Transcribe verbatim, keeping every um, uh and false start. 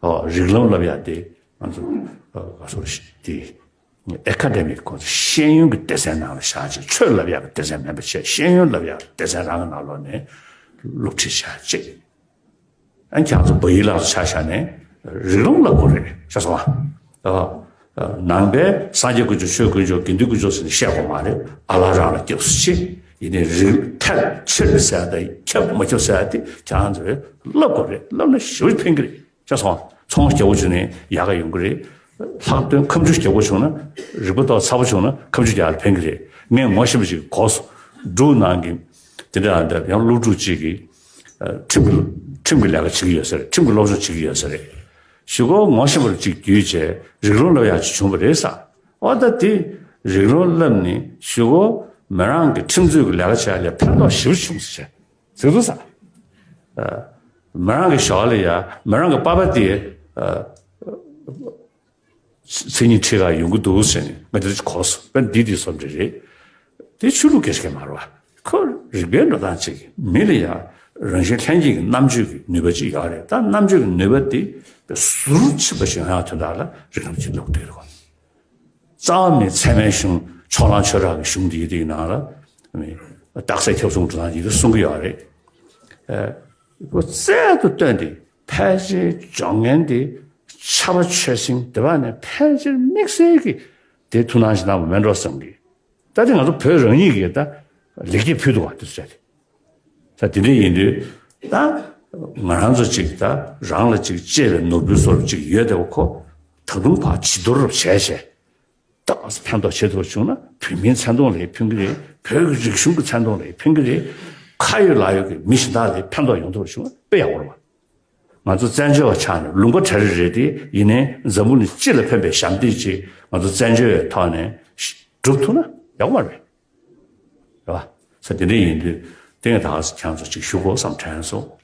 ཨོ་རིགས་ལམ་ལབ་ཡ་དེ་ང་ཚོ་ཨ་ག་སོ་དེ་ཨེ་ཁ་ཌེ་མིག་གོ་ཤེས་ཡོན་གྱི་སྡེ་ཚན་ནང་ལ་བཞག་ཅིག་ཆོས་ལབ་ཡ་གི་སྡེ་ཚན་མིན་པ་བྱས་ཤེས་ཡོན་ལབ་ཡ་གི་སྡེ་ཚན་རང་གི་ནང་ལོགས་ནས་སློབ་ཁྲིད་བྱ་ཅིག་ཨ་ཁྱེད་ཚོ་བོད་ཡིག་ལ་ཆ་བཞག་ནས་རིགས་ལམ་བསླབ་དགོས་རེད་ཤེས་སོང་ཨ། ནང་པའི་སངས་རྒྱས་དཀོན་མཆོག་ཆོས་དཀོན་མཆོག་དགེ་འདུན་དཀོན་མཆོག་ཟེར་ནས་བཤད་དགོས་མ་རེད། ཨ་ལ་རང་ལ་སྐྱབས་སུ་མཆི། ཡིན་ནའི་རིགས་ཐལ་ཆེར་ཟེར་དང་ཁྱབ་མ་ཁྱབ་ཟེར་དེ་ཁྱེད་ཚོས་བསླབ་དགོས་རེད། བསླབ་ན་ཞེ་པོ་ཕན་གི་རེད། ཤེས་སོང་། ཚོང་རྒྱག་པོ་བྱུང་ནས་ཡག་ག་ཡོང་གི་རེད། ལྷག་དོན་ཁ་མཆུ་རྒྱག་པོ་བྱུང་ན་རིག་པ་ཏོག་ཚ་པོ་བྱུང་ན་ཁ་མཆུ་རྒྱག་ལ་ཕན་གི་རེད། ངས་ངོ་ཤེས་པ་ཞིག་གོ་སོང་། འབྲུག་ནང་གི་དེ་འདྲ་འདྲ་ཡང་སློབ་ཕྲུག་ཅིག་གིས་ཁྲིམས་ཀྱི་ཁྲིམས་ཀྱི་ལས་ཀ་བྱེད་ཀྱི་ཡོད་ས་རེད། ཁྲིམས་ཀྱི་སློབ་སྦྱོང་བྱེད་ཀྱི་ཡོད་ས་རེད། གཞུག་གུ་ངོ་ཤེས་པ་ཅིག་བརྒྱུད་བྱས་རིགས་ལམ་སློབ་ཡག་ཅིག་བྱུང་བ་རེད་ས། འོ་ད་དེ་རིགས་ལམ་བསླབ་ནས་གཞུག་གུ་མི་རང་གི་ཁྲིམས་རྩོད་ཀྱི་ལས་ཀ་བྱས་ལ་ཕན་ཐོགས་ཞེ་པོ་བྱུང་ཟེར་བྱས་ཟེར་འདུག་ས། མི་རང་གི་ཞོར་ལ་ཡ་མི་རང་གི་པ་ཕ་དེ་མཚན་ཉིད་ཁྲིད་ག་ཡོང་གི་འདུག་ཟེར་ནས་ང་དེ་ཚོ་གོ་སོང་། དཔེ་འདི་དེ་སོམ་འདྲ་རེད། དེ་ཆོས་ལུགས་སྐད་ཆ་གང་མ་རེད་བ། ཁོ་རིག་པའི་འགྲོ་སྟངས་ཅིག་མི་ལ་ཡ་རང་བཞིན་ལྷན་སྐྱེས་ཀྱི་རྣམ་དཔྱོད་ཀྱི་ནུས་པ་ཅིག་ཡོད་རེད། ད་རྣམ་དཔྱོད་ཀྱི་ནུས་པ་དེ་ཟུར་ཕྱིན་པ་ཞིག་ཡོང་ཡག་དོན་དག་ལ་རིགས་ལམ་ཅིག་སློབ་དགོས་རེད་བ། རྩ་བ་ནས་ཚད་མའི་གཞུང་ཕྱོགས་གླང་ཆོས་གྲགས་ཀྱི་གཞུང་འདི་ཡི་དེའི་ནང་ལ་རྟགས་གསལ་ཁྱབ་གསུམ་འགྲོ་སྟངས་ཡིན་དུ་གསུང་གི་ཡོད་རེད། ཨ་ཁོ་རྩལ་དུ་བཏོན་ཏེ་ཕལ་ཆེར་སྦྱོང་མཁན་དེ་ཕྱྭ་པ་ཆོས་སེང་དེ་བ་ནས་ཕལ་ཆེར་དམིགས་བསལ་གྱི་དེ་ཐུགས་སྣང་ཞིག་གནང་བ་མེད་འགྲོ་བསམ་གི། ད་དེ་ང་ཚོ་བོད་རང་ཉིད་ཀྱིས་ད་ལེགས་སྐྱེས་ཕུལ་འདུག་བ་དེ་ཚོ་བྱས་ཏེ། ད་དེ་འདྲ་ཡིན་དུས་ད་ང་རང་ཚོ་ཅིག་ད་རང་ལ་ཅིག་གཅེས་པའི་ནོར་བུ་བཟོ་འདྲ་ཅིག་ཡོད་དེ་བ་ཁོ་ད་དུང་ཕར་བྱི་དོར་བྱས་བྱས་ད་ཕན་ཐོགས་བྱེད་ཐུབ་བྱུང་ན་བོད་མིའི་མཚན་མཐོང་ལ་ཕན་གྱི་རེད། བོད་ཀྱི་རིག་གཞུང་གི་མཚན་མཐོང་ལ་ཕན་གྱི་རེད། ཁ་ཡོད་ལག་ཡོད་ཀྱི་མི་གཞན་དག་ལ་ཕན་ཐོགས་ཡོང་ཐུབ་བྱུང་ན་དཔེ་ཡག་པོ་རེད་བ། ང་ཚོ་བཙན་བྱོལ་བ་ཆགས་ནས་ལུང་པ་གྲ་རེ་རེད་དེ་ཡིན་ནའི་འཛམ་བུ་གླིང་སྤྱི་ལ་ཕན་པའི་ཞབས་འདེགས་ཅིག་ང་ཚོ་བཙན་བྱོལ་བའི་ཐོག་ནས་སྒྲུབ་ཐུབ་ན་ཡག་པོ་མ་རེད། རེད་བ། ས་དེ་འདྲ་ཡིན་དུས་དེང་ད་ཁྱེད་ཚོ་ཅིག་ཞུ་དགོས་བསམ་དྲན་སོང་